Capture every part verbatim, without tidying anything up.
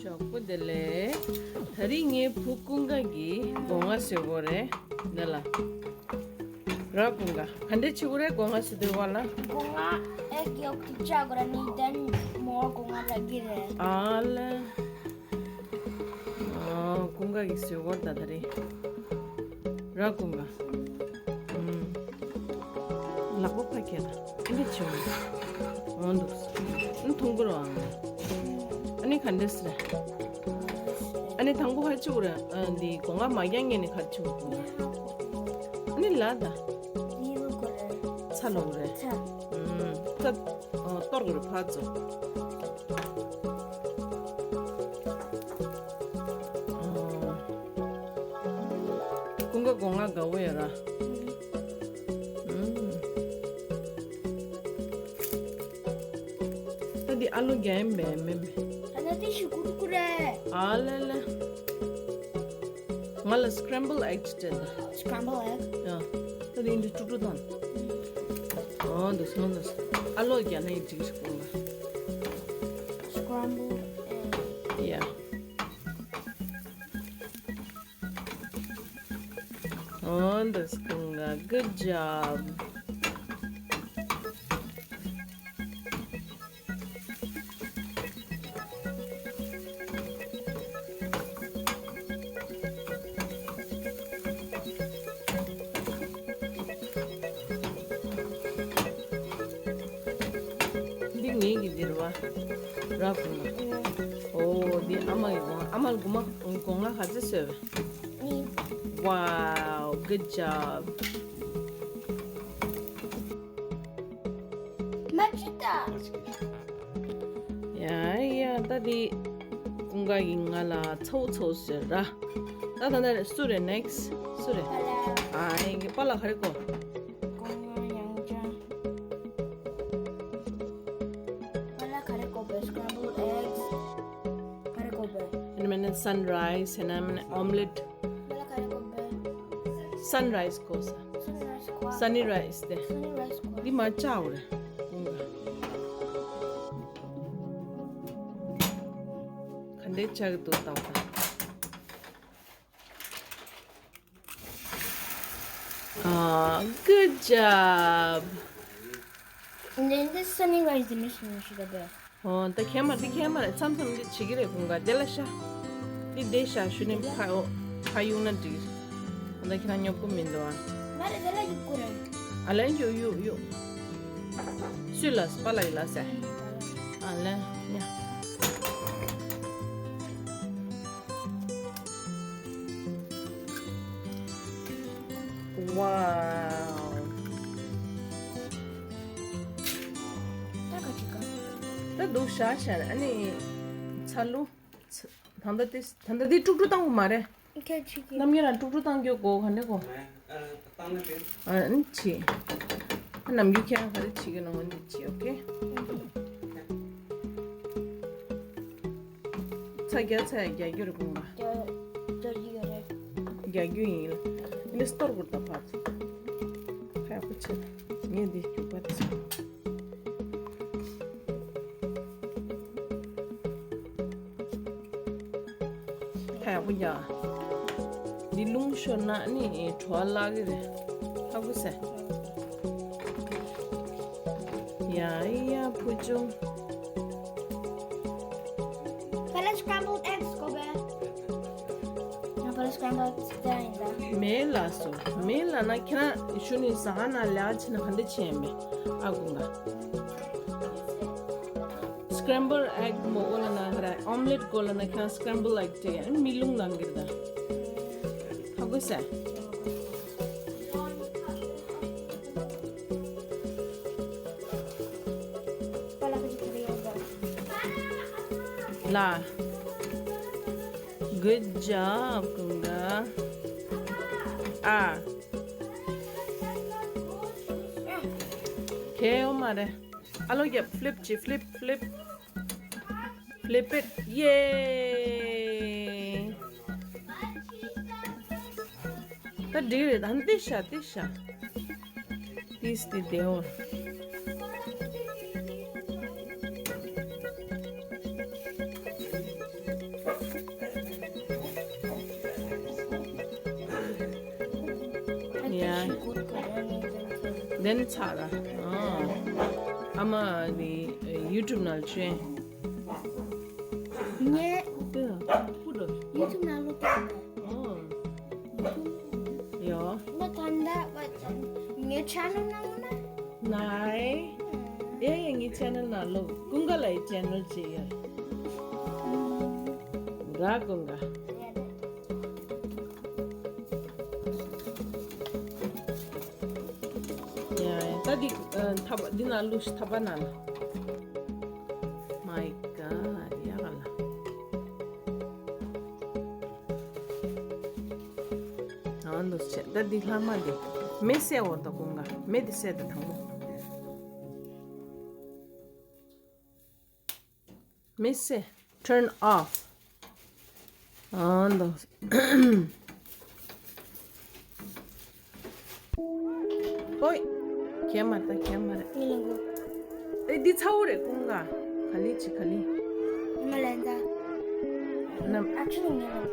ཡག་པོ་དེ་ལས། ད་རིང་ངའི་བུ་ཀུན་དགའ་གི་སྒོ་ང་བཟོ་དགོས་རེད། འདི་ལ། ར་ཀུན་དགའ། ག་འདྲས་བྱེད་དགོས་རེད། སྒོ་ང་བཟོ་དུས་བ་ལ། སྒོ་ང་ཨེག་ཡོག་དེ་བཅག་དགོས་རེད། ནི་དེན་མོར་སྒོ་ང་རག་གི་རེད། ཨ་ལེ། ཨ། ཀུན་དགའ་གི་བཟོ་དགོས་རེད་ད་ད་རིང་། ར་ཀུན་དགའ། ཨུམ། ལག་པ་ཕར་ཁྱེར་ད། ཨ་ནི་བྱུང་། འོང་འདུག་ཨ་ནི་ཐུང་གུ་རུ་ཨང་། ཨ་ནི་ག་འདྲས་རེད། ཨ་ནི་དང་པོ་ག་རེ་བྱེད་དགོས་རེད། ཨ། འདི་སྒོ་ང་མ་རྒྱག་ངེས་ནས་ག་རེ་བྱེད་དགོས་རེད། ཨ་ནི་ལ་ད། ཚ་ལོག་རེད། ཚ། ཨུམ། ཚ། ཨ། གཏོར་དགོས་རེད་ཕར་ཚུར། ཨ། ཀུན་དགའ་སྒོ་ང་དགའ་བོ་ཡོད་ར། ཨུམ། ད་འདི་ཨ་ལོ་རྒྱག་ཡིན་པས་མེད་པས། ཨ་ན་དེ་ཞུ་ཀུར་ཀུར་རེད། ཨ་ལེ་ལེ། ང་ལ་སི་ཀྲེམ་བལ་ཨེག་སྤྲད་ད། སི་ཀྲེམ་བལ་ཨེག་ཡ། ད་དེ་འདི་ཀྲུག་ཀྲུག་བཏང་། ཨོ་འདུག་སོང་འདུག་ཨ་ལོ་རྒྱག་ན་ཡི་འགྲིག་ཞིག་ཀུན་དགའ། སི་ཀྲེམ་བལ་ཨེག་ཡ། འོ་འདུག་སེ་ཀུན་དགའ། Good job. འདི་ངེད་ཀྱི་འདིར་བ། ར་ཀུན་དགའ། ཨོ་འདི་ཨ་མ་གི་སྒོ་ང་། ཨ་མ་ལ་སྒོ་ང་། སྒོ་ང་ག་ཚོད་བཟོས་པས། Wow, good job. མ་ཅི་ད། ཡ་ཡ། ད་འདི་ཀུན་དགའ་གིས་ང་ལ་ཚ་བོ་ཚ་བོ་བཟོས་ར། ད་ད་ད་སུ་རེད། ནེག་སི་སུ་རེད། པཱ་ལགས། ཨ། ངའི་པཱ་ལགས་ག་རེ་དགོས། སྒོ་ང་ཡང་ཅང་། པཱ་ལགས་ག་རེ་དགོས་པས། སི་ཀྲེམ་བལ་ཨེག་སི། ག་རེ་དགོས་པས། ཨ་ནི་མིན་ན་སན་རའི་སི། ཨ་ནི་མིན་ན་ཨོམ་ལེཊ། པཱ་ལགས་ག་རེ་དགོས་པས། སན་རའི་སི་དགོས་ས། སན་རའི་སི་དགོས། སན་ནི་རའི་སི་དེ། སན་ནི་རའི་སི་དགོས། འདི་མ་བཅག་འོ་རེ། ག་འདྲས་ཆགས་ཀྱི་འདུག་ལྟ་བ། ཨ། Good job. འདི་འདི་སན་ནི་རའི་སི་འདི་མི་ཤེས་མི་ཤེས་ད་པས། ཨོ་ད་ཁྱད་མ་རེད། ཁྱད་མ་རེད། མཚམས་མཚམས་འདི་བྱེད་ཀྱི་རེད། ཀུན་དགའ་དེ་ལ་ཤ། འདི་དེ་ཤ་ཞུ་ནི་ཕ་ཨོ་ཕ་གཡུག་ན་འགྲིག་རེད། ཨ་ད་ཁྱེད་རང་སྙོབ་གི་མི་འདུག་ཨ། མ་རེད། དེ་ལ་གཡུག་དགོས་རེད། ཨ་ལན་གཡུག་གཡུག་གཡུག་སུས་ལ་པཱ་ལགས་ལ་ཟེར། ཨ་ལན་ཉ། Wow. ད་ག་ཅི་ག་ད་འདུག་ཤ་ཤ་རེད། ཨ་ནི་ཚ་ལུ། ཚ། ད་ལྟ་དེ་ད་ལྟ་དེ་དཀྲུག་དཀྲུག་བཏང་གི་མ་རེད། ཁྱེད་ཆི་གི་རྣམ་གཡེང་རང་དཀྲུག་དཀྲུག་བཏང་རྒྱུ་གོ་ག་འདྲ་གོ། ཨ་ནི་ཆི། ཨ་ནམ་རྒྱུན་ཁྱེད་རང་ག་རེ་བྱེད་ཀྱི་ནོ་འོ་འདི་བྱེད། ཨོ་ཁེ། ཚ་རྒྱག་ཚ་ཡ་རྒྱག་རྒྱུ་རེད་ཀུན་དགའ། རྒྱག་རྒྱུ་ཡོད་རེད། རྒྱག་རྒྱུ་ཡིན། འདི་སྟོར་དགོས་ད་ཕར་ཚུར། ཁ་ཡག་པོ་བྱེད། ངས་འདི་རྒྱུག་པ་དེ། ཁ་ཡག་པོ་རྒྱག་འདི་རླུང་ཤོར་ན་ནི་བྲོ་བ་བརླག་གི་རེད། ཧ་གོ་སོང་། ཡ་ཡ་བུ་ཆུང་། པཱ་ལགས་སི་ཀྲམ་བལ་ཨེག་སི་དགོས་པས། ང་པཱ་ལགས་སི་ཀྲམ་བལ་ཨེག་སི་ཡིན་ད། མེད་ལགས་སོ། མེད་ལགས་ན་ཁྱེད་རང་ཞུ་ནི་ཟ་ཁང་ནང་ལས་ཀ་བྱེད་ན་ག་འདྲ་བྱེད་ཡ་མེད། ཨ་ཀུན་དགའ། སི་ཀྲམ་བལ་ཨེག་མོ་དགོས་ལབ་ན་ག་རེ། ཨོམ་ལེཊ་དགོས་ལབ་ན་ཁྱེད་རང་སི་ཀྲམ་བལ་ཨེག་སྤྲད་ཡ་ནི་མི་རླུང་ལངས་གི་རེད་ད། ཧ་གོ་སོང་། ལ། Good job ཀུན་དགའ། ཨ། ཁྱད་ཡོད་མ་རེད། ཨ་ལོ་རྒྱབ། ཕི་ལིབ་བྱེད། ཕི་ལིབ། ཕི་ལིབ། Flip it. Yay. ད་འགྲིག་རེད། ད་འདི་ཤ་འདི་ཤ། This the devil. ཡ། དེ་ནི་ཚར་ར། ཨ་མ་ནི་ཡུ་ཊུབ་ནང་བྱོན། ངས་ཡུ་ཊུབ་ནང་ལོག་ཡོད། ཡོ། ངའི་ཆེ་ནལ་ནང་ན། ནའི། ཡ་ཡ། ངའི་ཆེ་ནལ་ནང་ལོག་ཀུན་དགའ་ལགས་ཀྱི་ཆེ་ནལ་ཅིག་ཡོད། ར་ཀུན་དགའ། ཡ་ཡ། ད་འདི་ཐ་པ་འདི་ནང་བླུགས་ཤིག་ཐ་པ་ནང་ལ། My God. ཡ་ག་ལ། ཨ་འདུག་བྱས། ད་འདི་ལྷག་མ་འདི་མེ་བསད་འོ། ད་ཀུན་དགའ་མེ་འདི་བསད། ད་དང་པོ་མེ་བསད། Turn off. ཨ་འདུག་ཨོའི། གས་མ་རེད། ད་གས་མ་རེད། ངའི་ལན་གོ། ཨེ་འདི་ཚ་བོ་རེད་ཀུན་དགའ། ག་ལེ་ཅི་ག་ལེ། ང་ལན་ད། ནམ། Actually ངའི་ལན།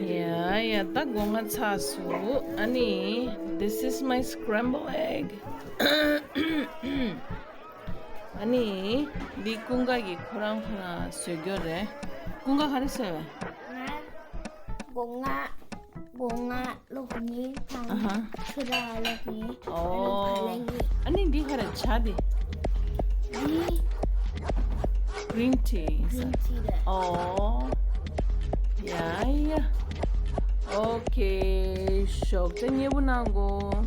ཡ་ཡ། ད་སྒོ་ང་ཚ་སུ། ཨ་ནི། This is my scramble egg. ཨ་ནི། འདི་ཀུན་དགའ་གིས་ཁོ་རང་ཁོ་རང་བཟོས་རྒྱུ་རེད། ཀུན་དགའ་ག་རེ་བཟོས་པས། ང་། སྒོ་ང་། སྒོ་ང་ལོག་ནི་དང་། ཨ་ཧ། ཆུ་ར་ལོག་ནི། ཨོ། ཨ་ནི་འདི་ག་རེ་ཇ་འདི། འདི་green tea། Green tea རེད། ཨོ། ཡ་ཡ། Okay. ཞོགས་ཇ་མཉེས་པོ་གནང་གོ།